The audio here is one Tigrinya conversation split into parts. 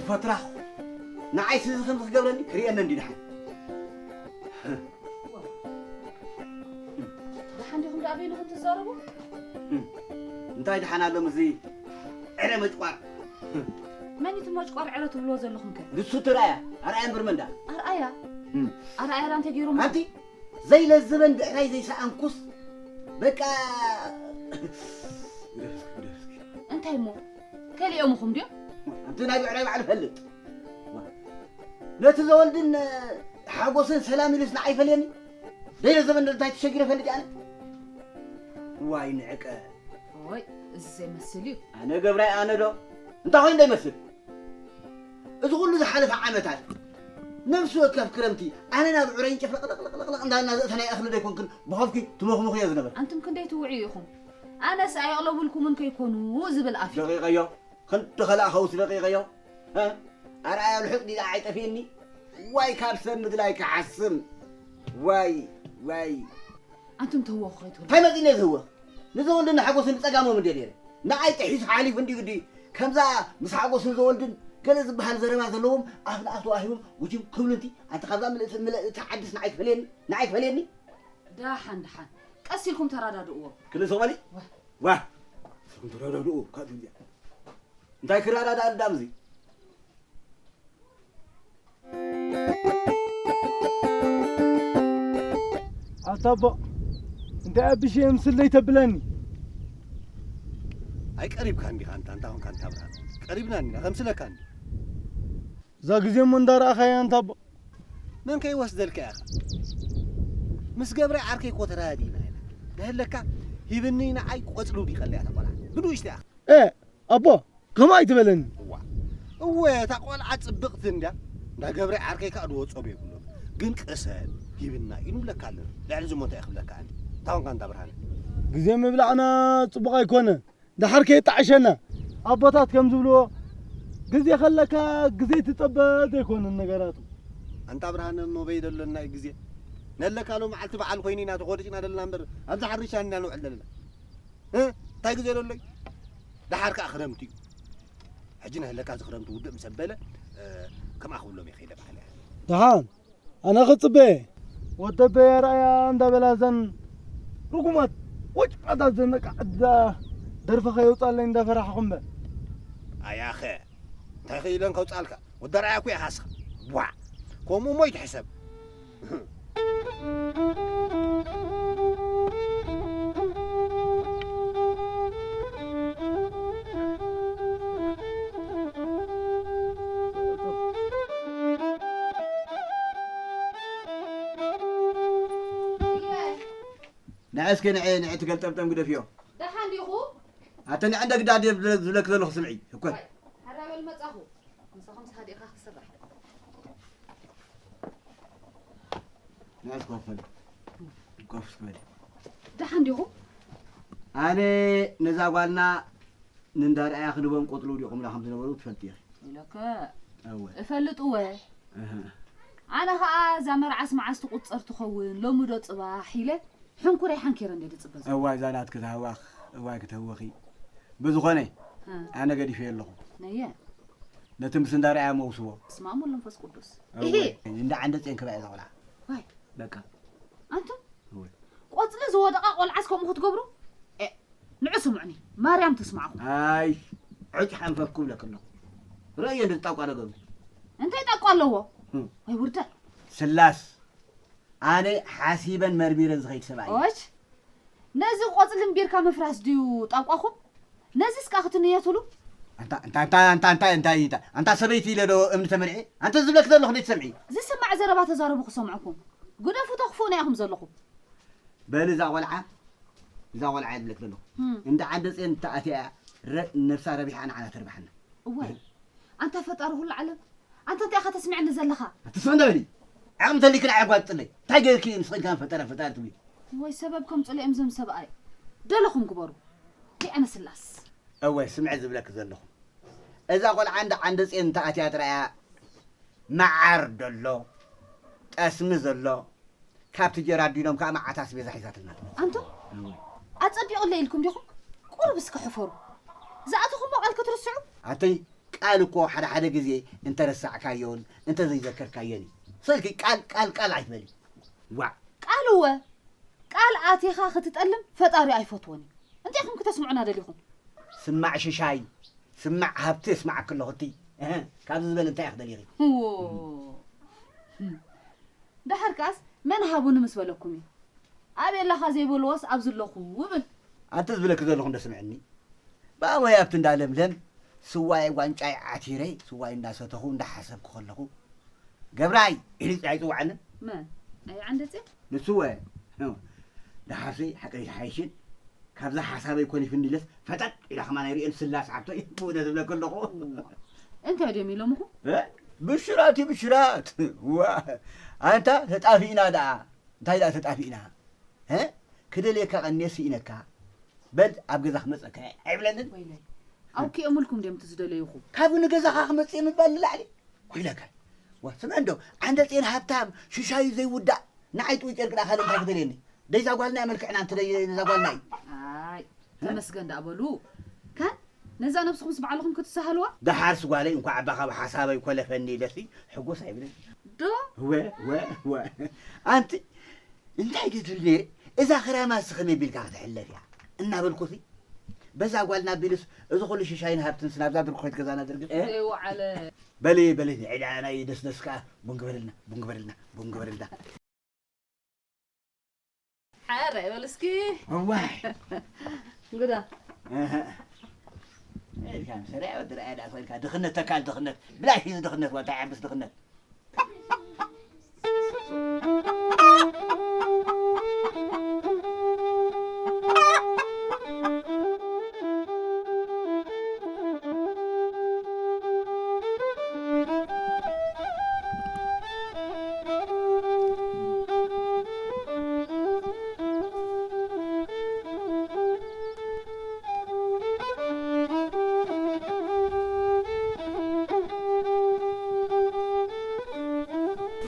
ፖትራኽ ንዓይ ስዚ ከም ዝገብረኒ ክርእየነ እንዲ ደሓን። ደሓን ዲኹም ደኣ በይንኹም ትዛረቡ? እንታይ ደሓን ኣሎ ምስዚ ዕረ መጭቋር? መን እዩ እቲ መጭቋር ዕረ ትብልዎ ዘለኹም ከ? ንሱ ትርኣያ ኣርኣያ እምበር መንዳ። ኣርኣያ? ኣርኣያ ዳ እንታይ ገይሮም? ኣንቲ ዘይለዝበን ብዕራይ ዘይሰኣንኩስ በቃ እንታይ እሞ ከሊኦምኹም ድዮም? ኣንቲ ናይ ብዕራይ ባዕሉ ፈልጥ ነቲ ዘወልድን ሓጎስን ሰላም ኢሉስ ንዓይ ፈልየኒ ደይለዘበን እንታይ ተሸጊረ ፈልጥ ኣነ ዋይ ንዕቀ ወይ እዚ ዘይመስል እዩ ኣነ ገብራይ ኣነ ዶ እንታይ ኮይኑ እንዳይመስል እዚ ኩሉ ዝሓለፈ ዓመታት ነፍሲ ወከፍ ክረምቲ ኣነ ናብ ዕረይን ጨፍለቅለቅለቅለቅ እንዳና ዘእተናይ እኽሊ ደይኮንክን ብኸፍኪ ትመኽሙኽዮ ዝነበር ኣንቱም ክንደይ ትውዕዩ ኢኹም ኣነስ ኣየቕለቡልኩምን ከይኮኑ ዝብል ኣፍ እዩ ደቂቐዮ ክንዲ ኸልኣ ኸውስ ደቂቐዮ ኣርኣያ ልሑቕ ዲዳ ኣይጠፍእኒ ዋይ ካብ ሰብ ምድላይ ክሓስም ዋይ ዋይ ኣንቱም ትህወኹ ከይትህሉ እንታይ መፂነ ዝህወ ንዚ ወልድና ሓጎስ ንፀጋሞም እንደ ነይረ ንዓይ ጥሒሱ ሓሊፉ እንዲ ግዲ ከምዛ ምስ ሓጎስን ዘወልድን ገለ ዝበሃል ዘረባ ዘለዎም ኣፍ ንኣፍ ተዋሂቦም ጉጅም ክብሉንቲ ኣንቲ ካብዛ ምልእቲ ምልእቲ ዓድስ ንዓይ ክፈልየኒ ንዓይ ክፈልየኒ ደሓን ደሓን ቀስ ኢልኩም ተራዳድእዎ ክልሶ በሊ ዋ ስኹም ተረዳድኡ ካብ እዚኣ እንታይ ክረዳዳ ኣዳም እዚ ኣታ ኣቦ እንታይ ኣቢሽ እየ ምስለይ ተብለኒ ኣይቀሪብካ እንዲኻ እንታ እንታ ኾንካ እንታ ብርሃን ቀሪብና እንዲና ከምስለካ እንዲ እዛ ግዜ እሞ እንዳረኣኻያ እንታ ኣቦ መን ከይወስደልካ ኢኻ ምስ ገብረ ዓርከይ እኮ ተራዲና ኢና ደህለካ ሂብኒ ንዓይ ቆፅሉ ዲቀለያ ተቆላ ብንኡሽተ ኢኻ ኣቦ ከምኡ ኣይትበለኒ። እዋ እወ እታ ቆልዓ ፅብቕቲ እንድያ እንዳ ገብረ ዓርከይ ከዓ ድወፆ የብሉን ግን ቅሰን ሂብና እዩ ንብለካ ኣለና ልዕሊ ዝሞ እንታይ ክብለካ ኣነ ታውን ካንታ ብርሃነ ግዜ ምብላዕና ፅቡቕ ኣይኮነ ድሓር ከየጣዕሸና ኣቦታት ከም ዝብልዎ ግዜ ከለካ ግዜ ትፀበ ዘይኮነ ነገራቱ ኣንታ ብርሃነ እሞ በይ ደሎና እዩ ግዜ ነለካ ሎ መዓልቲ በዓል ኮይኑ ኢና ተቆሪፅና ደለና እምበር ኣብዚ ሓሪሻ ኢና ንውዕል ዘለና እንታይ ግዜ ደሎ እዩ ደሓር ከዓ ክረምቲ እዩ ሕጂ ንህለካ እዚ ክረምቲ ውድእ ምስ ኣበለ ከምኣ ክብሎም እየ ከይደ በዓል እያ ደሓን ኣነ ክፅበየ ወደበየ ርኣያ እንዳበላ እዘን ርጉማት ወጭቃታት ዘነቃዕዳ ደርፊ ከየውፃለይ እንዳፈራሕኹ እምበር ኣያኸ እንታይ ክኢለን ከውፃልካ ወዲ ኣርኣያ እኮ ኢኻ እስኻ ቧዕ ከምኡ እሞ ይትሕሰብ ንዐ እስከ ንዐ ንዐ ትገልጠምጠም ግደፍዮ ደሓን ዲኹ ኣተ ንዐ እንደ ግዳ ዝብለክ ዘለኹ ስምዒ እኮ ሓራ በል መጻኹ ምሳኹም ሳዲኻ ክስራሕ ደሓን ዲኹ ኣነ ነዛ ጓልና ንእንዳ ርኣያ ክንቦም ቆጽሉ ውዲቖምላ ከም ዝነበሩ ትፈልጢ ኢኺ ኢለከ እወ እፈልጥ እወ ኣነ ኸዓ እዛ መርዓስ መዓስ ትቁጸር ትኸውን ሎሚ ዶ ጽባሕ ኢለ ሕንኩረይ ሓንኪረ እንደ ዝጽበ ዘሎ እዋይ እዛ ናትኪ ተህዋኽ እዋይ ክትህወኺ ብዝኾነ ኣነ ገዲፈዮ ኣለኹ ነየ ነቲ ምስ እንዳ ርኣያ መውስቦ ስማሙ መንፈስ ቅዱስ እወ እንዳ ዓንደፅየን ክበዐ ዘቑላ ዋይ በቃ ኣንቱም እወ ቆፅሊ ዝወደቓ ቆልዓስ ከምኡ ክትገብሩ ኤእ ንዑ ስምዑኒ ማርያም ተስምዓኹም ኣይ ዕጭ ሓንፈፍ ክብለክ ኣለኹ ረእየ ንዝጣቋ ነገሩ እንታይ ጣቋ ኣለዎ እም። ወይ ውርደት ስላስ ኣነ ሓሲበን መርሚረን ዝኸይድ ሰብኣይ እየ። ኦች ነዚ ቆፅሊ እምቢርካ ምፍራስ ድዩ ጣቋኹም ነዚስ ካ ክትንየትሉ ኣንታ ኣንታ ኣንታ ኣንታ ኣንታ ኣንታ ኣንታ ኣንታ ሰበይቲ ኢለ ዶ እምኒ ተመልዒ ኣንተ ዝብለክ ዘለኹ ደይ ትሰምዒ ዝስማዕ ዘረባ ተዛረቡ ክሰምዐኩም ግደፉ ተኽፉእና ኢኹም ዘለኹም በል እዛ ቆልዓ እዛ ቆልዓ እየ ዝብለክ ዘለኹ እም፣ እንዳ ዓንደፅየን እንተ ኣትያ እያ ረ- ነብሳ ረቢሓ ንዓና ተርብሓና እዋይ ኣንታ ፈጣሪ ኩሉ ዓለም ኣንታ እንታይ ኢኻ ተስምዐኒ ዘለኻ ኣቲ ስቕ እንዳበሊ ዓቕሚ ተሊክን ዓጓጥለይ እንታይ ገርኪ ምስ ኸድካ ፈጠረ ፈጣሪ ትብሊ ወይ ሰበብ ከምፅሉ እዮም ዞም ሰብኣይ ደለኹም ግበሩ ሊዐነ ስላስ እወ ስምዐ ዝብለኪ ዘለኹ እዛ ቆልዓ እንዳ ዓንደፅየን እንተ ኣትያ ጥራያ መዓር ደሎ ጠስሚ ዘሎ ካብቲ ጀራዲኖም ከዓ መዓት ኣስቤዛ ሒዛትልና ትመፅእ ኣንቱም ኣፀቢቑለይ ኢልኩም ዲኹም ቁሩብ እስከ ሕፈሩ ዝኣተኹሞ ቃል ክትርስዑ ኣተይ ቃል እኮ ሓደ ሓደ ግዜ እንተረሳዕካዮን እንተዘይዘከርካዮን እዩ። ስልኪ ቃል ቃል ቃል ኣይትበሊ። ዋዕ። ቃል እወ ቃል ኣቲኻ ክትጠልም ፈጣሪ ኣይፈትዎን እዩ። እንታይ ኢኹም ክተስምዑና ደሊኹም? ስማዕ ሽሻይ፣ ስማዕ ሃብቲ የስማዓኪ ኣለኹ እቲ። እህ፣ ካብዚ ዝበለ እንታይ ኢኺ ደሊኺ? እዎ። ደሓር ከኣስ መን ሃቡኒ ምስ በለኩም እዩ። ኣበይ ኣለኻ ዘይበልዎስ ኣብዚ ኣለኹ እብል። ኣንቲ ዝብለኪ ዘለኹ እንዶ ስምዕኒ። ብኣቦይ ኣብቲ እንዳ ለምለም ስዋይ ዋንጫይ ዓቲረ ስዋይ እንዳሰተኹ እንዳሓሰብኩ ከለኹ ገብራይ ኢሉ ኣይፅዋዕንን። መን? ኣይ ዓንደፅያ? ንሱ ወ ደሓርሲ ሓቀይ ሓይሽን ካብዛ ሓሳበይ ኮን ይፍንዲለስ ፈጠጥ ኢላ ከማን ኣይርእየን ስላስ ሓብቶ እዩ ብእውነት ዝብለኪ ኣለኹ። እንታይ ድዮም ኢሎምኹ? ብሽራት እዩ ብሽራት። ዋ ኣንታ ተጣፊእና ደኣ እንታይ ደኣ ተጣፊእና? እ ክደልየካ ቀንየ ስኢነካ በል ኣብ ገዛ ክመፀካ እየ ኣይብለንን። ወይለይ ኣውኪኦምልኩም ድዮም እቲ ዝደለዩኹም? ካብኡ ንገዛኻ ክመፅእ ምባል ንላዕሊ ኮይለካ። ዋ ስምዕ እንዶ ዓንደፅየን ሃብታም ሽሻዩ ዘይውዳእ ንዓይ ጥውይ ጨርቂ ደኣ ካልእ እንታይ ክደልየኒ? ደይዛ ጓልና እያ መልክዕና እንተ ደይዛ ጓልና እዩ። ኣይ ተመስገን ደኣ በሉ። ከን ነዛ ነብስኹምስ ባዕልኹም ክትሳሃልዋ። ደሓርስ ጓለይ እንኳዕ ኣባ ካብ ሓሳበይ ኮለፈኒ ኢለሲ ሕጉስ ኣይብልን። ዶ ወ ወ ወ ኣንቲ እንታይ ድትብል ነይረ እዛ ክራማስ ከመይ ቢልካ ክትሕለፍ እያ እናበልኩሲ በዛ ጓልና ቢልስ እዚ ኩሉ ሽሻይን ሃብትንስ ናብዛ ድርኮይት ገዛና ድርግፅ እ ዘይወዓለ በሊ በሊ ዕዳ ናይ ደስደስ ከዓ ቡን ግበርልና ቡን ግበርልና ቡን ግበርልና ሓረ በል እስኪ እዋይ እንግዳ እህ ኢልካ ሰሪያ ወዲ ረኣያ ዳኣ ኮይንካ ድኽነት ተካል ድኽነት ብላሽ እዩ ድኽነት ዋታ ዓብስ ድኽነት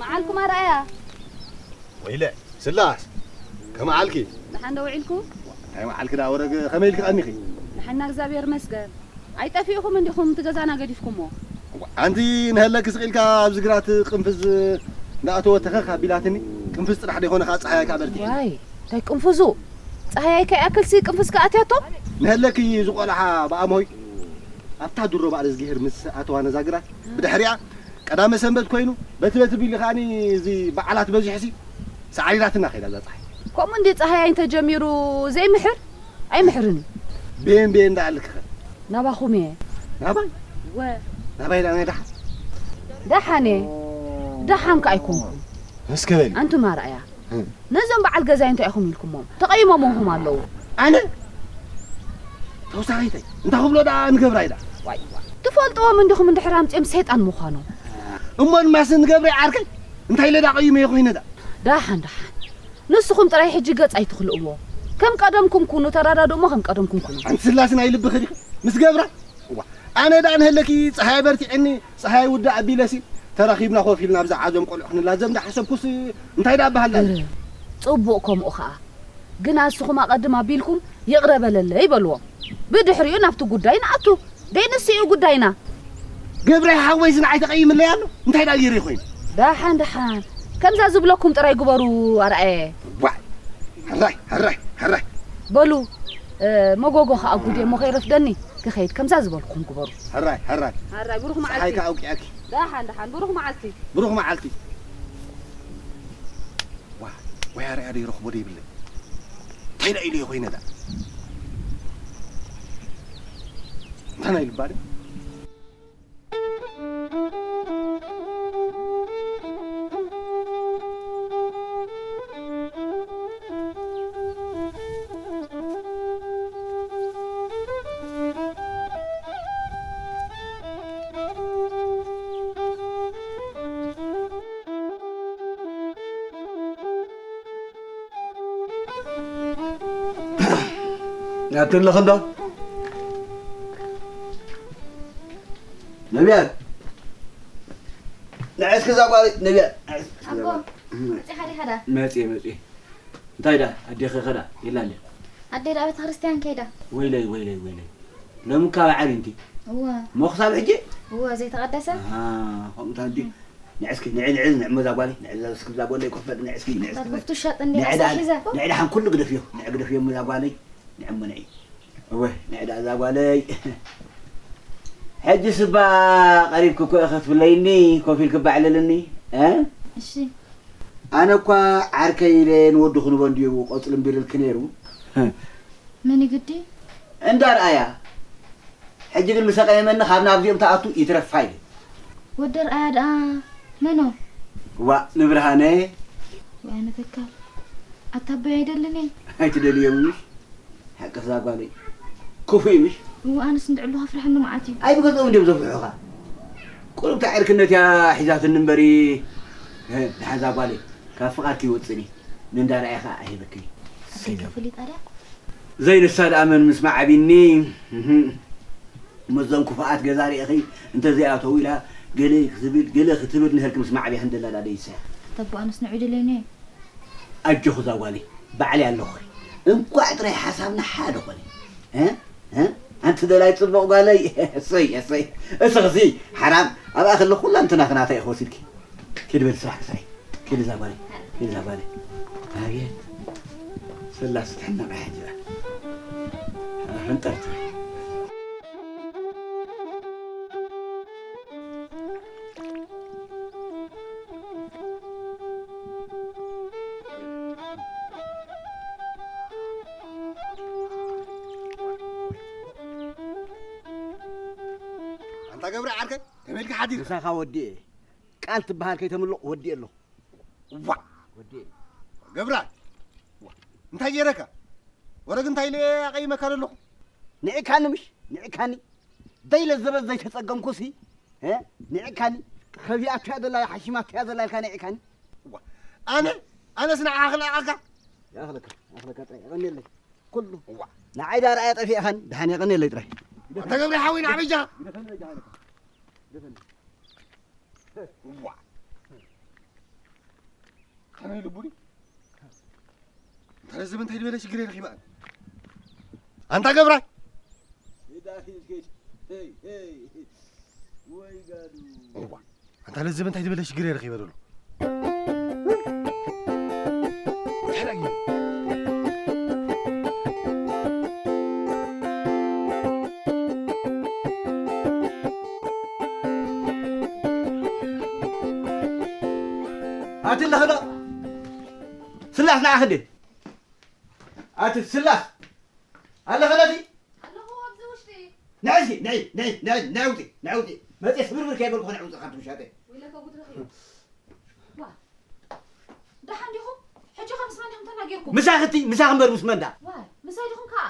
መዓልኩም ኣርኣያ ወይለ ስላስ ከመዓልኪ ደሓን ዶ ውዒልኩ እንታይ መዓልኪ ዳ ወረግ ከመይ ኢልኪ ቀኒኺ ደሓና እግዚኣብሔር መስገን ኣይጠፊእኹም እንዲኹም እቲ ገዛና ገዲፍኩሞ ኣንቲ ንሀለኪ ስቕ ኢልካ ኣብዚ ግራት ቅንፍዝ እንዳኣተወ ተኸኽ ኣቢላትኒ ቅንፍዝ ጥራሕ ደይኮነ ከዓ ፀሃያ ከዓ በርቲዒ ዋይ እንታይ ቅንፍዙ ፀሃያይ ከይኣክልሲ ቅንፍዝ ከኣትያቶ ንሀለኪ ዝቆልዓ ብኣምሆይ ኣብታ ድሮ በዓል እዝጊሄር ምስ ኣተዋ ነዛ ግራት ብድሕሪኣ ቀዳመ ሰንበት ኮይኑ በቲ በቲ ቢሉ ከዓኒ እዚ በዓላት በዚሕሲ ሰዓሪራትና ከይዳ እዛ ፀሓይ ከምኡ እንዲ ፀሃያይ እንተጀሚሩ ዘይምሕር ኣይምሕርን እዩ ቤን ቤን እንዳኣልክኸ ናባኹም እየ ናባይ ወ ናባይ ዳ ናይ ደሓን ደሓን እየ ደሓን ከ ኣይኮንኩም እስከ በሊ ኣንቱም ኣርኣያ ነዞም በዓል ገዛይ እንታይ ኢኹም ኢልኩሞም ተቐይሞምኹም ኣለዉ ኣነ ተወሳኺተይ እንታይ ክብሎ ደኣ ንገብራይ ደኣ ዋይ ዋይ ትፈልጥዎም እንዲኹም እንድሕር ኣምፅኦም ሰይጣን ምዃኖም እሞ ንማስ ንገብረይ ዓርከይ እንታይ ኢለ ደኣ ቀይመዮ ኮይነ ደኣ ዳሓን ዳሓን ንስኹም ጥራይ ሕጂ ገጽ ኣይትኽልእዎ። ከም ቀደምኩም ኩኑ፣ ተረዳድኡ እሞ ከም ቀደምኩም ኩኑ። ኣንቲ ስላስ ናይ ልብኺ ዲኺ ምስ ገብራ? እዋ ኣነ ደኣ ንሀለኪ ጸሃይ በርቲዕኒ ጸሃይ ውዳእ ኣቢለሲ ተራኺብና ኮፍ ኢልና ብዛዕባ እዞም ቆልዑ ክንላዘብ እንዳሓሰብኩስ እንታይ ደኣ በሃልና? እረ፣ ጽቡቕ ከምኡ ኸኣ። ግና እስኹም ኣቐድም ኣቢልኩም ይቕረ በለለይ በልዎም። ብድሕሪኡ ናብቲ ጉዳይ ንኣቱ። ደይ ንሱ እዩ ጉዳይና። ገብረ ሓወይስ ንዓይ ተቐይምለይ ኣሎ እንታይ ደኣ ገይረ ኮይኑ ደሓን ደሓን ከምዛ ዝብለኩም ጥራይ ግበሩ ኣርኣየ ዋይ ሕራይ ሕራይ ሕራይ በሉ እ፣ መጎጎ ኸኣ ጉድ እሞ ከይረፍደኒ ክኸይድ ከምዛ ዝበልኩም ግበሩ ሕራይ ሕራይ ሓራይ ብሩኽ መዓልቲ ፀሓይ ከኣ ኣውቂዐኪ ደሓን ደሓን ብሩኽ መዓልቲ ብሩኽ መዓልቲ ዋ ወይ ኣርኣያ ደይረኽቦ ደይብለይ እንታይ ደኣ ኢሉ ኮይነ ደኣ እንታይ ናይ ልባሪ ናብቲ ኣለኹ እንዶ ነቢያት ንዕስኪ እዛ ጓል ነቢያት ንዕስኪ እዛ ኣቦ፣ ጓል። መፂኻ ዲኻ ዳ? መፅየ መፅየ እንታይ ዳ ኣዴኺ ኸዳ የላለ ኣደይ ዳ ቤተ ክርስቲያን ከይዳ ወይለይ ወይለይ ወይለይ ሎሚ እካ በዓል እንቲ እዋ። እሞ ክሳብ ሕጂ? እዋ፣ ዘይተቐደሰ? ኣሃ፣ ከምኡ እንታ እንዲ። ንዕስኪ፣ ንዒ፣ ንዒ፣ ንዕሞ እዛ ጓለይ፣ ንዒ፣ እዛ እስኪ እዛ ጓለይ ኮፍ በል፣ ንዕስኪ፣ ንዕስኪ። ቁፍቱ ሸጥ እንዲ፣ ንዒ፣ ዕሳ ዳ-፣ ሒዛ እኮ። ንዒ፣ ደሓን ኩሉ ግደፍዮ፣ ንዒ፣ ግደፍዮ እሞ እዛ ጓለይ፣ ንዒ እሞ ንዒ። እወ፣ ንዒ ዳ እዛ ጓለይ። ሕጂ ስባ ቀሪብኪ እኮ ኢኺ ክትብለይኒ፣ ኮፍ ኢልኪ ባዕልልኒ፣ እ? እሺ። ኣነ እኳ ዓርከይ ኢለ ንወዲ ክንቦ እንድዩ ቆጽሊ እምቢርልኪ ነይሩ። መን ይግዲ? እንዳ ርኣያ። ሕጂ ግን ምስ ኣቐየመኒ ካብ ናብዚኦም ትኣቱ ይትረፋ ኢለ። ወዲ ርኣያ ደኣ መኖ? ዋእ ንብርሃነ። ዋይ ኣነ ተካል። ኣታ ኣቦይ ኣይደልን እየ። ኣይትደልዮም ምሽ? ሓቂ እዛ ጓለይ። ክፉእ እዩ ምሽ? እዎ ኣነስ እንድዕሉ ከፍርሐኒ መዓት እዩ። ኣይ ብገዝኦም እንድዮም ዘፍርሑኻ። ቁሩብ እታ ዕርክነት እያ ሒዛትኒ እምበሪ። እ፣ ደሓን እዛ ጓለይ። ካብ ፍቓድኪ ይወፅእኒ። ንእንዳ ርኣያ ኸዓ ኣይህበክን። ኣደይ ከፍሊ ጣድያ? ዘይንሳ ደኣ መን ምስማዕ ኣቢኒ? እህ። መዞም ክፉኣት ገዛ ርኢኺ እንተዘይኣተው ኢላ ገለ ክትብል፣ ገለ ክትብል ንህልክ ምስማዕ ኣቢያ ክንደላ ደኣ ደይሳ። ተቦ ኣነስ ንዑ ድለኒ። ኣጆኺ እዛ ጓለይ፣ ባዕለይ ኣለኹ። እንቋዕ ጥራይ ሓሳብና ሓደ ኾነ። እ? እ? ኣንቲ ደላይ ጽቡቕ ጓለይ። እሰይ፣ እሰይ። እስኽሲ ሓራም ኣብኣ ከለኹ ኩላ እንትና ክናታ ኢኺ ወሲድኪ። ኪድ በል ስራሕ ክሳይ። ኪድ እዛ ጓለይ፣ ኪድ እዛ ጓለይ። ኣብየ። ስላስ ትሕነቕ ሕጂ። ኣፍንጠርት። ኣንታ ገብረ ዓርከይ፣ ከመይ ኢልካ ሓዲርካ? ምሳኻ ወዲኤ። ቃል ትበሃል ከይተምልቕ ወዲኤ ኣለኹ። ዋ! ወዲኤ። ገብረ! ዋ! እንታይ ገይረካ? ወረግ እንታይ ኢለ ኣቐይመካ ዘለኹ? ንዒካኒ ምሽ? ንዒካኒ? ደይለዘበ ዘይተጸገምኩሲ፣ እ? ንዒካኒ? ከፊኣቶ እያ ዘላ፣ ሓሺማቶ እያ ዘላ ኢልካ ንዒካኒ? ዋ! ኣነ? ኣነስ ንዓኻ ክነዕቐካ? ይኣኽለካ፣ ይኣኽለካ ጥራይ፣ የቐንየለይ። ኩሉ። ዋ! ንዓይ ደኣ ረኣያ ጠፊእኻኒ፣ ደሓን የቐንየለይ ጥራይ። ኣንታ ገብረ ሓወይ፣ ንዓ በጃኻ። ግደፈኒ በጃኻ፣ ግደፈኒ። ዋ! ከመይ ልቡ ድዩ? እንተ ለዝብ እንታይ ዝበለ ሽግር ረኺባ? ኣንታ ገብራይ! ሄይ፣ ሄይ። ወይ ጋዱ። እዋ፣ ኣንታ ለዝብ እንታይ ዝበለ ሽግር ረኺበ ዘሎ? ኣቲ ኣለኸ ዶ? ስላስ ንዓኺ እንዴ? ኣቲ ስላስ ኣለኸ ዶ? ኣለኹ ኣብዚ ውሽጢ። ንዒ እስኪ፣ ንዒ፣ ንዒ፣ ንዒ፣ ንዒ ውፂ፣ ንዒ ውፂ። መፅየ ስብርብር ከይበልኩ ንዒ ውፂ ካብቲ ውሻጠ። ወይለከ ጉድረኽ እዩ። ዋ፣ ደሓን ዲኹም? ሕጂ ከ ምስ መን ዲኹም ተናጊርኩም? ምሳኺ እቲ፣ ምሳኺ እምበር ምስ መን ደኣ? ዋይ፣ ምሳይ ዲኹም ከኣ?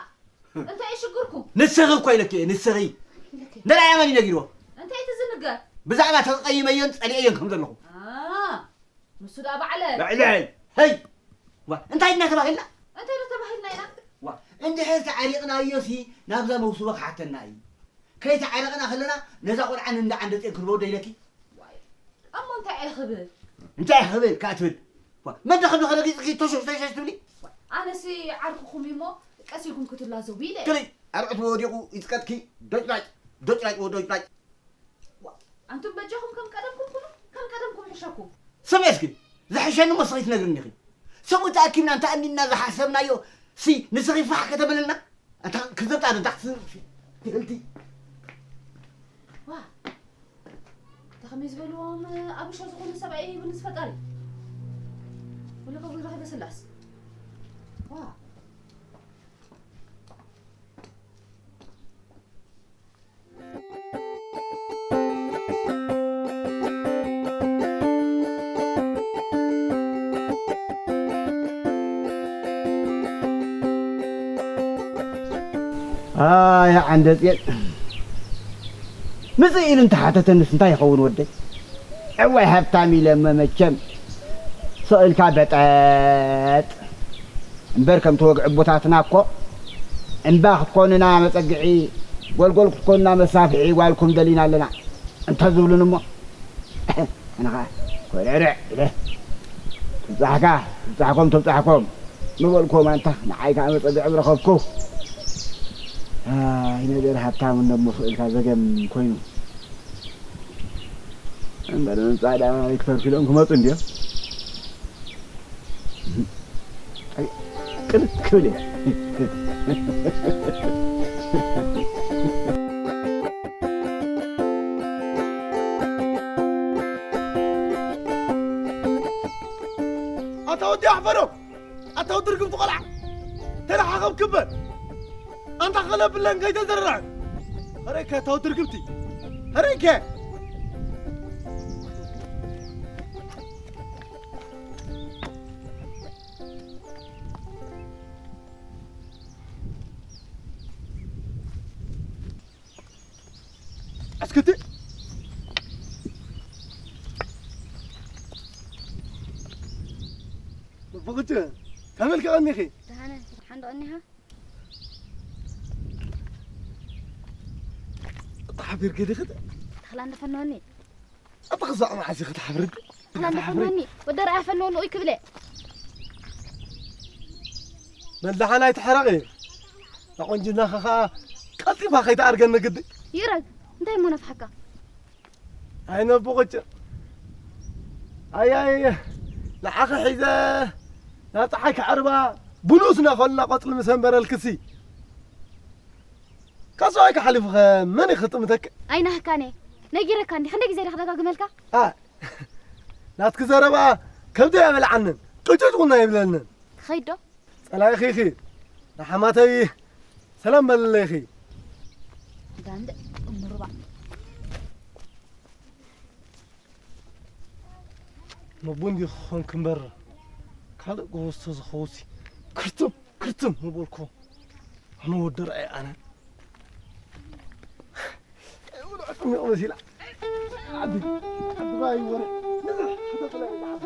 እንታይ እዩ ሽግርኩም? ንስኺ እኮ ኢለኪ እየ፣ ንስኺ። ኢለኪ። ንርኣያ መን እዩ ነጊርዎ? እንታይ እዩ እቲ ዝንገር? ብዛዕባ ተቐይመዮን ጸሊኤዮን ከም ዘለኹ። ኣ፣ ንሱ ደኣ ባዕለ። ባዕለይ። ሄይ! ዋ፣ እንታይ ኢና ተባሂልና? እንታይ ዶ ተባሂልና ኢና? ዋ፣ እንድሕር ተዓሪቕናዮሲ ናብዛ መውስቦ ክሓተና እዩ። ከይተዓረቕና ከለና ነዛ ቆልዓ ንእንዳ ዓንደፅዮን ክንበው ዶ ኢለኪ? ዋይ፣ እሞ እንታይ እየ ክብል? እንታይ እየ ክብል ከኣ ትብል? ዋ፣ መን ዶ ከም ዝኸነ ገይፅኪ ተሸሽ ተሸሽ ትብሊ? ኣነሲ ዓርክኹም እዩ እሞ ቀስ ኢልኩም ክትላዘቡ ኢለ። ከመይ ኣርዑት ወዲቑ ይፅቀጥኪ? ዶጭላጭ፣ ዶጭላጭ፣ ወዶጭላጭ። ዋ፣ ኣንቱም በጃኹም ከም ቀደምኩም ኩኑ፣ ከም ቀደምኩም ሕሸኩም። ስምዒ እስኪ፣ ዝሕሸኒ እሞ እስኺ ትነግርኒ ኢኺ። ሰብኡ ተኣኪብና እንተኣኒንና ዝሓሰብናዮ ሲ ንስኺ ፋሕ ከተብልና? ኣታ ክዘብጣ ኣደዳ ክስ-፣ ክህልቲ። ዋ፣ እታ ከመይ ዝበልዎም ኣብሾ ዝኾነ ሰብኣይ ይብንስ ፈጣሪ። ወለከ ጉድረኺ በስላስ። ዋ። ኣያ ዓንደፅየን ምፅእ ኢሉ እንተሓተተንስ እንታይ ይኸውን ወደይ? ዕዋይ ሃብታም ኢለ እመ መቸም ስቕ ኢልካ በጠጥ እምበር ከምቲ ወግዒ ኣቦታትና እኮ እምባ ክትኮኑና መፀግዒ፣ ጎልጎል ክትኮኑና መሳፍሒ ጓልኩም ደሊና ኣለና እንተዝብሉን እሞ ኣነ ኸዓ ኮርዕርዕ ኢለ ትብፃሕካ ትብፃሕኮም ትብፃሕኮም ምበልኩዎም ኣንታ ንዓይ ከዓ መፀግዒ ምረኸብኩ። ኣይ ነገር ሃብታም እንደሞ ክእልካ ዘገም ኮይኑ። እምበር ምምጻእ ደኣ ኣይክተርፉ ኢሎም ክመጹ እንድዮም። ኣይ፣ ቅልጥ ክብል እየ። ኣታ ወዲ ኣሕፈሮም! ኣታ ወዲ ርግምቲ ቆልዓ! ተረሓኸብ ክበል! ኣንታ ኸለብለን ከይተዘርራዕ! ኸረይከ ኣታ ወዲ ርግምቲ! ኸረይከ! እስክቲ ብቕጭ ተመልከቐኒኺ። ደሓነ፣ ደሓን ዶ እኒሃ? ተሓቢር ገዲኽት? ተኽላ እንደፈነወኒ። ኣታ ክሳዕ መዓስ ኢኺ ትሓፍሪ? ተኽላ እንደፈነወኒ። ወዲ ርኣያ ፈነወኒ፣ ኡይ ክብለ። በል ደሓን ኣይትሕረቒ። ኣቆንጅናኺ ኸዓ ቀልጢፋ ከይትኣርገኒ ግዲ። ይረግ፣ እንታይ እሞ ነፍሓካ? ኣይነቦ ቁጭ። ኣያይ፣ ንዓኺ ሒዘ ናብ ፀሓይ ክዓርባ ብንኡስ እናኾልና ቆፅሊ ምስ ኣንበረልክሲ። ካብ ሰብኣይካ ሓሊፉኸ መን እዩ ክጥምተክ? ኣይናህካን እየ። ነጊረካ እንዲ፣ ክንደይ ግዜ ዲኻ ደጋግመልካ? ኣ፣ ናትኪ ዘረባ ከብደይ ኣይበልዓንን፣ ቅጭጭ እውን ኣይብለንን። ክኸይድ ዶ? ጸላኢኺ ኢኺ። ንሓማተይ ሰላም በልለይኺ። ጋንደ እምሩባ። መቦ እንዲ ክኾንክ እምበር ካልእ ጎበዝ ተዝኸውሲ ክርትም ክርትም ምበልኩ። ኣነ ወዲ ርኣይ ኣነ። ውልዕኩም ይቕመስ ኢላ። ዓዲ፣ ዓዲ ባይ ወረ። ንዝሕ፣ ከተጥለ ዓዲ።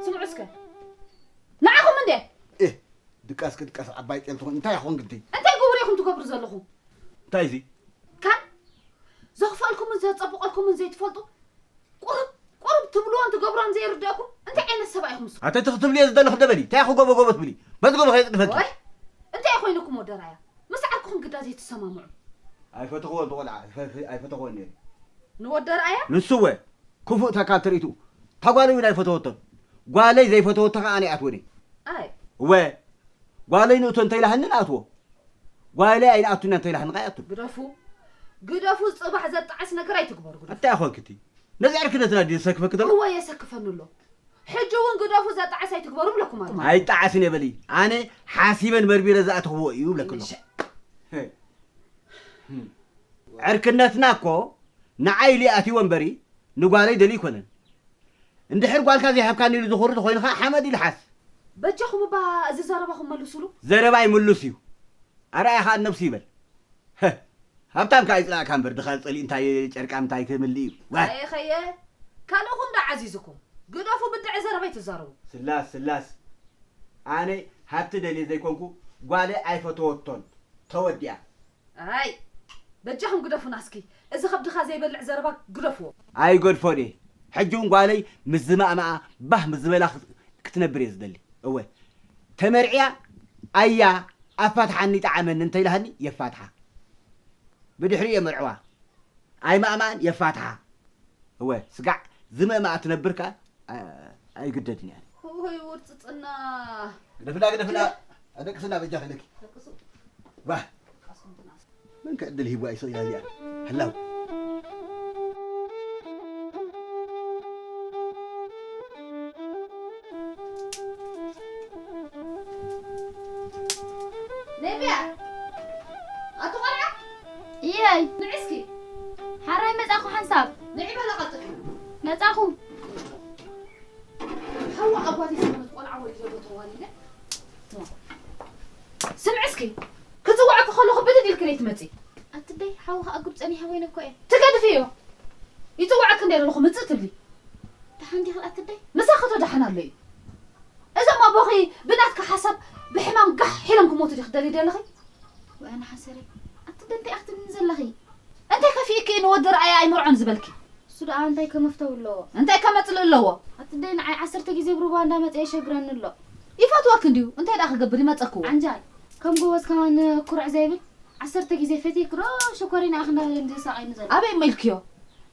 ስምዑ እስከ። ንዓኹም እንዴ? ኤህ፣ ድቃስ ክድቃስ ዓባይ ጤል ትኾን። እንታይ ይኾን ግዲ? እንታይ ግብሪ ኢኹም ትገብሩ ዘለኹም? እንታይ እዚ? ካብ ዘኽፍአልኩምን ዘጸብቐልኩምን ዘይትፈልጡ? ቁሩብ፣ ቁሩብ ትብልዎን ትገብሮን ዘይርድአኩም? እንታይ ዓይነት ሰብኣይ ኢኹም ንስኹም? ኣተ ትኽ ትብልዮ ዝደለኽ ደበሊ። እንታይ ክጎቦ ጎቦ ትብሊ? መዝገቡ ከየጽድፈኪ። ወይ፣ እንታይ ኮይኑኩም ወደራያ? ምስ ዓርኩኹም ግዳ ዘይትሰማምዑ? ኣይፈተኽዎን፣ ተቖልዓ፣ ኣይፈ-፣ ኣይፈተኽዎን ነይሩ። ንወደራያ? ንሱ እወ፣ ክፉእ ተካል ትርኢቱ። እታ ጓለይ እውን ኣይፈተወቶን። ጓለይ ዘይፈተወቶ ከኣ ኣነ ኣይኣትወን እየ። ኣይ። እወ፣ ጓለይ ንእቶ እንተኢላህኒ ንኣትዎ። ጓይለይ ኣይንኣቱን እንተ ኢላ ክንቃ ይኣቱ። ግደፉ፣ ግደፉ፣ ጽባሕ ዘጣዕስ ነገር ኣይትግበሩ፣ ግደፉ። እንታይ ኾንኪ እቲ? ነዚ ዕርክነትና ድዩ ዘሰክፈኪ ዘሎ? እወ፣ የሰክፈኒ ኣሎ። ሕጂ እውን ግደፉ፣ ዘጣዕስ ኣይትግበሩ እብለኩም ኣለኹ። ኣይጣዕስን እየ በሊ። ኣነ ሓሲበን መርሚረ ዝኣተኽዎ እዩ እብለኪ ኣለኹ። እሺ። ዕርክነትና እኮ ንዓይ ኢሉ ኣትይዎ እምበሪ ንጓለይ ደልዩ ኣይኮነን። እንድሕር ጓልካ ዘይሃብካኒ ኢሉ ዝኹሪ ተኾይኑ ኸዓ ሓመድ ይልሓስ። በጃኹም እባ እዚ ዘረባኹም መልሱሉ። ዘረባይ ምሉስ እዩ። ኣርኣያ ኸዓ ነብሱ ይበል። ሃብታም ከኣ ይጽላእካ እምበር ድኻ ጸሊእ እንታይ ጨርቃም እንታይ ክምልእ እዩ። ዋይ። ኣየኸየ፣ ካልእኹም ዶ ዓዚዝኩም? ግደፉ ብድዐ ዘረባ ኣይትዛረቡ። ስላስ፣ ስላስ። ኣነ ሃብቲ ደልየ ዘይኮንኩ ጓለይ ኣይፈተወቶን። ተወዲኣ። ኣይ፣ በጃኹም ግደፉና እስኪ። እዚ ከብድኻ ዘይበልዕ ዘረባ ግደፍዎ። ኣይገድፎን እየ። ሕጂ እውን ጓለይ ምስ ዝማእማኣ ባህ ምስ ዝበላ ክት-፣ ክትነብር እየ ዝደሊ። እወ፣ ተመርዕያ ኣያ ኣፋትሓኒ ጠዓመኒ እንተኢላሃኒ የፋትሓ። ብድሕሪኡ የመርዕዋ። ኣይማእማኣን የፋትሓ። እወ፣ ስጋዕ ዝመእማኣ ትነብር ከኣ፣ ኣ-፣ ኣይግደድን እያ። ሆይ፣ ውርጽጽና። ግደፍላ፣ ግደፍላ። ኣደቅስላ በጃ ከለኪ። ደቅሱ። ዋ። መን ከ ዕድል ሂብዋ እዩ ሰው ያዝያ? ህላው። ነቢያ፣ ኣቶ ቆልዓ፣ እየይ። ንዒ እስኪ። ሓራይ መጻኹ ሓንሳብ። ንዒ በላ ቀልጥፊ። መጻኹ። ሓዋ ኣጓቲሰ ማለት ቆልዓ ወሊደ ዶ ተዋሊደ? ስምዒ እስኪ፣ ክጽውዐኪ ከለኹ ብድድ ኢልኪ ነይትመጺ። ኣትበይ፣ ሓዊ ከኣ ጉድ ጸኒሐ ወይነ እኮ እየ። ትገድፍዮ። ይጽውዐኪ እንደ ዘለኹ ምጽእ ትብሊ። ደሓን ዲኺ ኣትበይ? ምሳኺ ተደሓን ኣሎ እዩ። እዞም ኣቦኺ ኣኺ፣ ብናትካ ሓሳብ ብሕማም ጋሕ ኢሎም ክሞቱ ዲኺ ትደልዪ ዘለኺ? ወኣነ ሓሰረይ፣ ኣቲ ደንታይ ኣኽትብኒ ዘለኺ? እንታይ ከፊእኪ ንወዲ ረኣያ ኣይምርዖን ዝበልኪ? እሱ ደኣ እንታይ ከመፍተው ኣለዎ? እንታይ ከመጽልእ ኣለዎ? ኣቲ ደይ ንዓይ ዓሰርተ ግዜ ብሩባ እንዳመጸ የሸግረኒ ኣሎ። ይፈትወኪ እንድዩ፣ እንታይ ደኣ ክገብር ይመጸክዎ? ዓንጃል፣ ከም ጎበዝ ከማን ኩርዕ ዘይብል፣ ዓሰርተ ግዜ ፈትየኪ ዶ ሸኮሪና ኢኺ እንዳበለ እንድዩ ዝሳቐየኒ ዘሎ። ኣበይ እሞ ኢልክዮ?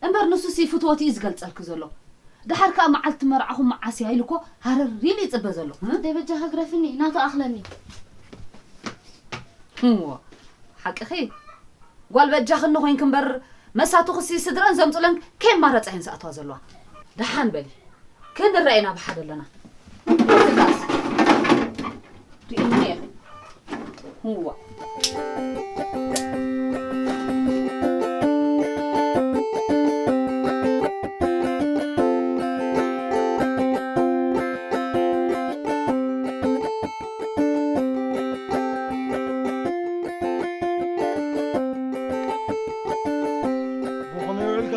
እምበር ንሱሲ ፍትወት እዩ ዝገልጸልኪ ዘሎ። ደሓር ከኣ መዓልቲ መርዓኹም መዓስ እያ ኢሉ እኮ ሃረር ኢሉ ይጽበ ዘሎ። ኣቲ ደይ በጃኺ ግረፍኒ፣ ናቱ ኣኽለኒ። እዎ፣ ሓቅኺ። ጓል በጃኽኒ ኮይንኪ እምበር፣ መሳቱኽሲ ስድረን ዘምጹለን ከየማረጻ እየን ዝኣትዋ ዘለዋ። ደሓን በሊ። ክንረኣየና ብሓደ ኣለና። ትጋስ። ርእይኒ እየ። እዋ። ኣቦ፣ ከመይ ውዒልካ?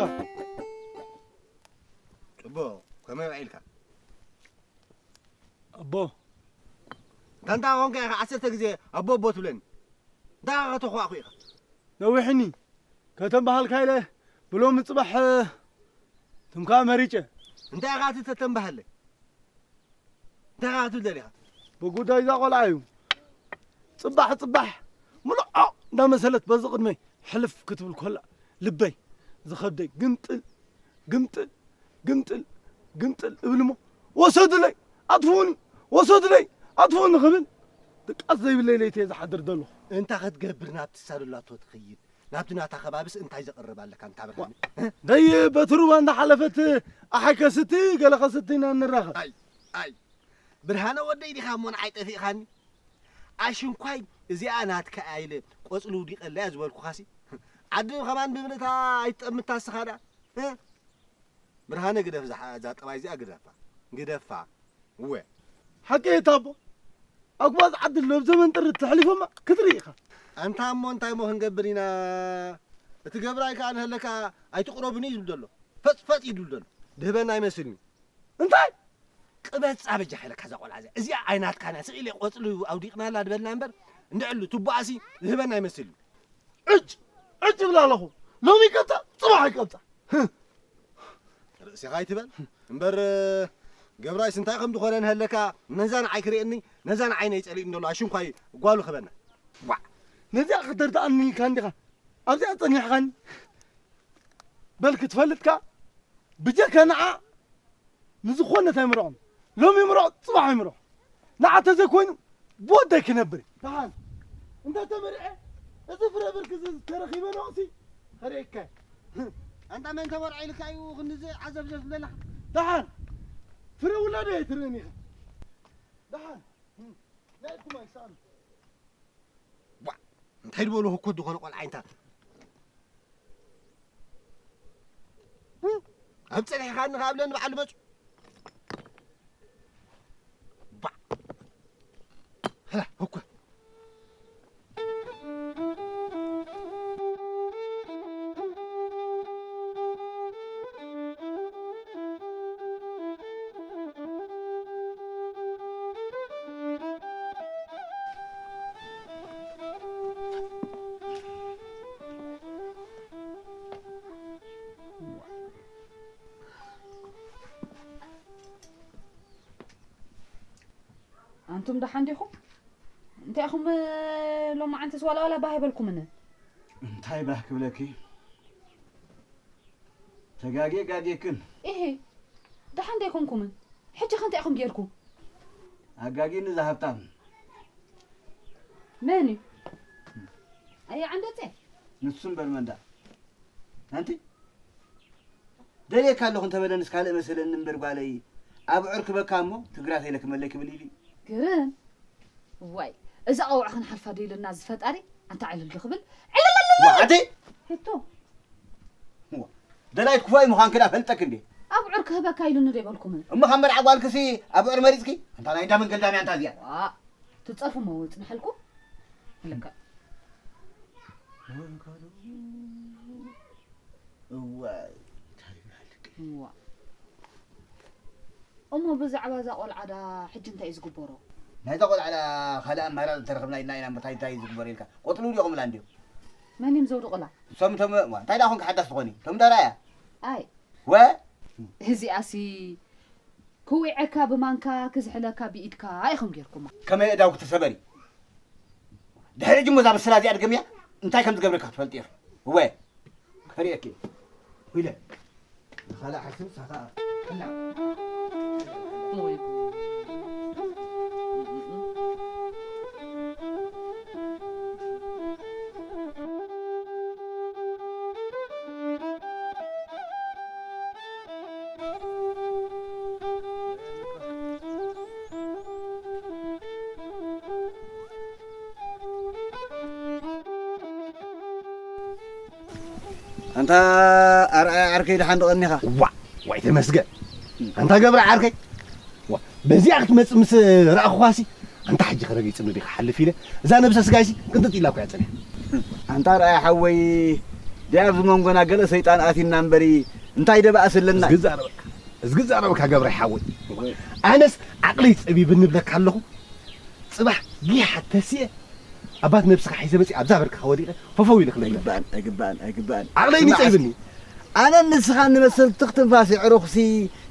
ጽቡቕ፣ ከመይ ውዒልካ? ኣቦ። እንታ እንታይ ኮንካ ኢኻ ዓሰርተ ግዜ ኣቦ ኣቦ ትብለኒ? እንታይ ከተኹዋኹ ኢኻ? ነዊሕኒ። ከተንበሃልካ ኢለ ብሎሚ ጽባሕ ትም ከኣ መሪጨ። እንታይ ኢኻ እቲ ተተንበሃለይ? እንታይ ኢኻ ክትብል ደሊኻ? ብጉዳይ እዛ ቆልዓ እዩ። ጽባሕ ጽባሕ ምልዖ እንዳመሰለት በዚ ቅድመይ ሕልፍ ክትብል ኮላ ልበይ ዝኸብደይ ግምጥል ግምጥል ግምጥል ግምጥል እብል እሞ ወሰዱለይ ኣጥፍኡኒ፣ ወሰዱለይ ኣጥፍኡኒ ክብል ድቃስ ዘይብለይ ለይቲ እየ ዝሓድር ዘለኹ። እንታይ ክትገብር ናብቲ ሳዱላቶ ትኸይድ? ናብቲ ናታ ከባቢስ እንታይ ዘቕርብ ኣለካ እንታ ብርሃነ? እ? ደይ በቲ ሩባ እንዳሓለፈት ኣሓይ ከስቲ ገለ ከስቲ ኢና ንራኸብ። ኣይ፣ ኣይ፣ ብርሃነ ወደይ ዲኻ እሞ ንዓይ ጠፊእኻኒ? ኣሽንኳይ እዚኣ ናትካ እያ ኢለ ቆጽሊ ውዲቐላ እያ ዝበልኩኻሲ። ዓዲ ከማን ብምንታ ኣይትጠምታ እስኻ ደኣ? እ? ብርሃነ ግደፍ፣ እዛ ጠባይ እዚኣ ግደፋ። ግደፋ። እወ። ሓቂ እየ ታቦ። ኣጉባዝ ዓዲ ኣሎ፣ ኣብ ዘመን ጥሪ ተሕሊፎማ ክትርኢ ኢኻ። ኣንታ እሞ እንታይ እሞ ክንገብር ኢና? እቲ ገብራይ ከኣ ንሀለካ ኣይትቕረቡኒ እዩ ዝብል ዘሎ። ፈጥ ፈጥ እዩ ዝብል ዘሎ። ድህበና ኣይመስልን እዩ። እንታይ? ቅበጻ በጃ ሓይለካ እዛ ቆልዓ እዚኣ። እዚኣ ኣይናትካን እያ። ስቕ ኢለ ቆጽሊ ኣውዲቕናላ ድበልና እምበር፣ እንድዕሉ ትቦኣሲ ዝህበና ኣይመስልን እዩ። ዕጭ፣ ዕጭ እብላ ኣለኹ። ሎሚ ይቀብጻ፣ ጽባሕ ይቀብጻ። ህህ። ርእስኻ ኣይትበል። እምበር፣ ገብራይስ እንታይ ከም ዝኾነ ንሀለካ፣ ነዛ ንዓይ ክርእየኒ፣ ነዛ ንዓይ ነይ ጸሊእኒ ዘሎ ኣሽንኳይ ጓሉ ክበና። ዋዕ! ነዚኣ ከተርድኣኒ ኢልካ እንዲኻ ኣብዚኣ ጸኒሕኻኒ። በል ክትፈልጥካ፣ ብጀካ ንዓ ንዝኾነ ኣይምርዖን። ሎሚ ይምርዖ፣ ጽባሕ ይምርዖ። ንዓ ተዘይኮይኑ ብወደይ ክነብር። ደሓን እንተ ተመሪዐ፣ እዚ ፍረ ብርኪ እዚ ተረኺበ ነቕሲ ከርእየካ እየ። ኣንታ መን ተመርዐ ኢልካ እዩ ክንዚ ዓዘብዘብ ዝብለና? ደሓን ፍረ ውላደ ኣይትርእን ኢኻ። ደሓን ናይኩም ኣይሰኣኑ። ዋ፣ እንታይ ዝበሉ ህኮት ዝኾነ ቆልዓ ኢንታ። ኣብ ጸኒሕካ ንኻብለን በዓል መጹ። ባ። ሀ፣ ህኮት። ኣንቱም ደሓን ዲኹም? እንታይ ኢኹም ሎማዓንትስ ዋላ ዋላ ባህ ኣይበልኩምን? እንታይ ባህ ክብለኪ? ተጋግየ ጋግየክን። ኢሂ፣ ደሓን ዶ ኣይኮንኩምን? ሕጂ ከ እንታይ ኢኹም ጌርኩም? ኣጋጊኒ እዛ ሃብታም። መን እዩ? ኣየ ዓንደጸ? ንሱ እምበር መን ደኣ? ኣንቲ ደልየካ ኣለኹ እንተበለንስ ካልእ መሰለኒ እምበር ጓለይ፣ ኣብዑር ክበካ እሞ ትግራት ኢለ ክመለይ ክብል ኢሉ። ግርም። ዋይ፣ እዚ ኣውዕ ክንሓልፋ ዶ ኢሉና እዚ ፈጣሪ? ኣንታ ዕልል ዶ ክብል? ዕልልልልል! ዋዕዲ! ሄቶ። ዋ፣ ደላይት ክፉኣይ ምዃንኪ ደኣ ፈልጠኪ እንዴ? ኣብዑር ክህበካ ኢሉኒ ዶ ኣይበልኩምን? እሞ ካብ መርዓ ጓልክሲ ኣብዑር መሪጽኪ? ኣንታ ናይ እንዳ መንገል ዳምያ ኣንታ እዚኣ። ዋ፣ ትጸርፉ እሞ ጽንሐልኩም። ኣለካ። እዋይ፣ እንታይ ይበሃል ደቂ? እዋ። እሞ ብዛዕባ እዛ ቆልዓ ዳ ሕጂ እንታይ እዩ ዝግበሮ? ናይዛ ቆልዓ ዳ ካልእ ኣማራፂ እንተረኽብና ኢልና ኢና። እንታይ እንታይ እዩ ዝግበሮ ኢልካ? ቆፅሉ ድዮ ከምላ እንድዮም? መን እዮም ዘውድቑላ? እሶም እቶም፣ ዋ፣ እንታይ ደኣ ኾንካ ሓዳስ ትኾኒ? እቶም ደኣ ርኣያ? ኣይ። ወ? እዚኣሲ ክዊዐካ ብማንካ ክዝሕለካ ብኢድካ ኢኹም ጌርኩማ። ከመይ ኣእዳውኪ ተሰበሪ? ድሕሪ ሕጂ እሞ እዛ ብስላ እዚኣ ድገምያ እንታይ ከም ዝገብረካ ክትፈልጢ ኢኺ። እወ። ከርእየኪ። ዊለ። ንኻልእ ሓስብ ሳኻ። ኣንታ ኣርኣያ ዓርከይ፣ ደሓን ዶ ቀኒኻ? ዋ፣ ዋይ ተመስገን። ኣንታ ገብረ ዓርከይ፣ ዋ፣ በዚኣ ክትመጽእ ምስ ረኣኹኻሲ፣ ኣንታ ሕጂ ከረጊጽ ምዲ ክሓልፍ ኢለ፣ እዛ ነብሰ ስጋይሲ ቅንጥጥ ኢላ እኮ እያ ጸኒሓ። ኣንታ ኣርኣያ ሓወይ፣ ደኣ ኣብዚ መንጎና ገለ ሰይጣን ኣቲና እምበሪ፣ እንታይ ደባእስ ኣለና? እዝጊ ዛረበካ፣ እዝጊ ዛረበካ ገብረ ሓወይ። ኣነስ ዓቕለይ ጸቢብኒ እብለካ ኣለኹ። ጽባሕ ጊሓ ተሲኤ፣ ኣባት ነብስኻ ሒዘ መጺእ ኣብዛ በርክኻ ወዲቐ ፈፈው ኢለ ክለይ። ኣይግባእን፣ ኣይግባእን፣ ኣይግባእን። ዓቕለይ ስማዕ ጸይብኒ። እስኪ፣ ኣነ ንስኻ ንመስል ትኽ ትንፋስ የዕሩኽሲ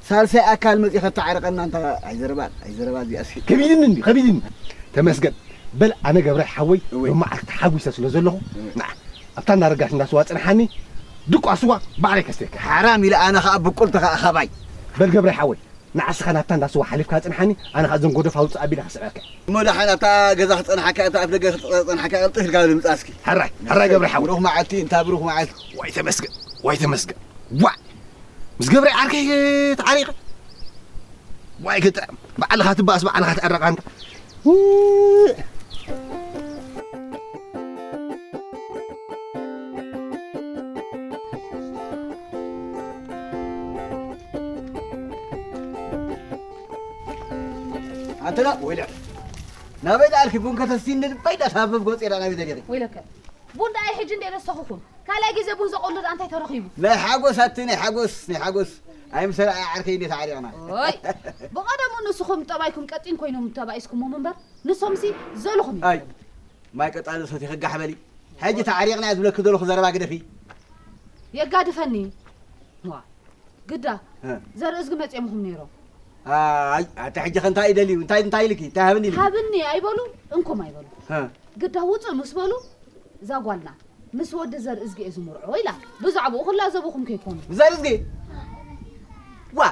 ሳልሳይ ኣካል መጺእ ከተዓርቐና እንታ ኣይዘረባን፣ ኣይዘረባ እዚኣሲ። ከቢድኒ እንዲ፣ ከቢድኒ። ተመስገን። በል ኣነ ገብረ ሓወይ እወ። ብመዓልቲ ተሓጒሰ ስለ ዘለኹ፣ እወ። ንዓ፣ ኣብታ እንዳረጋሽ እንዳስዋ ጽንሓኒ፣ ድቋ ስዋ ባዕለይ ከስተካ። ሓራም ኢለ ኣነ ኸኣ ብቁል ተኸኣ ኸባይ። በል ገብረ ሓወይ፣ ንዓስኻ ናብታ እንዳ ስዋ ሓሊፍካ ጽንሓኒ፣ ኣነ ኸኣ እዞም ጎደፍ ኣውጽእ ኣቢለ ክስዕረካ። እሞ ደሓን ኣብታ ገዛ ክጸንሓካ፣ ኣብታ ኣፍ ደገ ክጸንሓካ፣ ቅልጥፍ ኢልካ ብምጻእ እስኪ። ሕራይ፣ ሕራይ ገብረ ሓወይ። ብሩኽ መዓልቲ፣ እንታ ብሩኽ መዓልቲ። ዋይ ተመስገን፣ ዋይ ተመስገን። ዋይ! ምስ ገብረ ዓርከይ ተዓሪቐ። ዋይ ግጥም። ባዕልኻ ትባእስ፣ ባዕልኻ ትዕረቕ ኣንታ። ኣንተና ወይለ ናበይ ደኣልኪ? ቡን ከተስቲ እንድልባይ ዳሳብብ ጎጽ ኢላ ናበይ ደሊኺ? ወይለከ ቡን ደኣ ሕጂ እንደ ደሰኹኹም ካልኣይ ግዜ ቡን ዘቆሉ ደኣ እንታይ ተረኺቡ? ናይ ሓጎስ ኣቲ ናይ ሓጎስ ናይ ሓጎስ ኣይምሰላ ዓርከይ እንዴት ዓሪቕና። ኦይ ብቐደሙ ንስኹም ጠባይኩም ቀጢን ኮይኖም ተባኢስኩሞም እምበር ንሶምሲ ዘልኹም እዮም። ኣይ ማይ ቀጣሊ ሰቲ ክጋሕ በሊ። ሕጂ ተዓሪቕና እየ ዝብለኪ ዘለኹ ዘረባ ግደፊ። የጋድፈኒ። ዋ ግዳ እ። ዘርእዝጊ መጺኦምኹም ነይሮም። ኣይ ኣቲ ሕጂ ከ እንታይ ይደልዩ? እንታይ እንታይ ኢልኪ? እንታይ ሃብኒ ኢልኪ? ሃብኒ ኣይበሉ እንኩም ኣይበሉ። እ። ግዳ ውጹእ ምስ በሉ እዛ ጓልና ምስ ወዲ ዘርእዝጊ እየ ዝምርዖ ኢላ። ብዛዕባኡ ክላዘቡኹም ከይኮኑ። ዘርእዝጊ? ዋ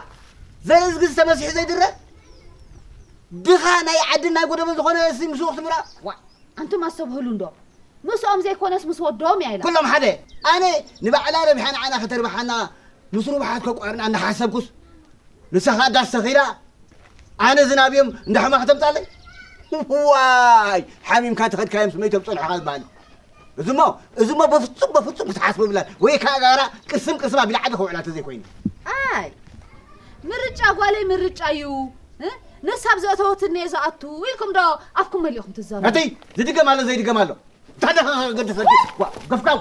ዘርእዝጊ ዝተመሲሑ ዘይድረ? ድኻ ናይ ዓድን ናይ ጎደቦን ዝኾነ ሲ ምስኡ ክትምራ? ዋ ኣንቱም ኣስተብህሉ እንዶ። ምስኦም ዘይኮነስ ምስ ወዶም እያ ኢላ። ኩሎም ሓደ። ኣነ ንባዕላ ረቢሓ ንዓና ከተርብሓና ምስ ርቡሓት ከቋርና እናሓሰብኩስ ንሳ ኸኣ ዳስ ተኺላ ኣነ ዝናብ እዮም እንዳ ሕማቕ ተምጻለይ። ዋይ ሓሚምካ ተኸድካዮም ስመይ ተብጸንሖኻ ዝበሃል። እዚሞ እዚሞ በፍጹም በፍጹም ክትሓስቦ ብላ ወይ ከኣ ጋራ ቅስም ቅስም ኣቢላ ዓዲ ከውዕላ ተዘይኮይኑ። ኣይ ምርጫ ጓለይ ምርጫ እዩ። እ? ንሳብ ዘእተወትኒ እየ ዝኣቱ ኢልኩም ዶ ኣፍኩም መሊእኹም ትዛረቡ? ኣተይ ዝድገም ኣሎ ዘይድገም ኣሎ። ታዲያ ገደሰ ዋ ገፍካው።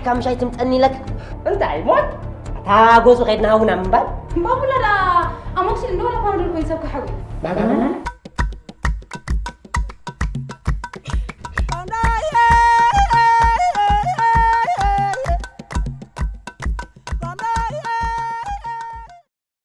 ካብ ምሻይ ትምፀኒ ኢለክ። እንታይ ሞት? እታ ጎዙ ከይድና ሃቡና ምንባር። ባቡላ ዳ ኣሞክሲል እንዶ ወላ ፓናዶል ኮይኑ ሰብ ክሓዊ። ባቡላ?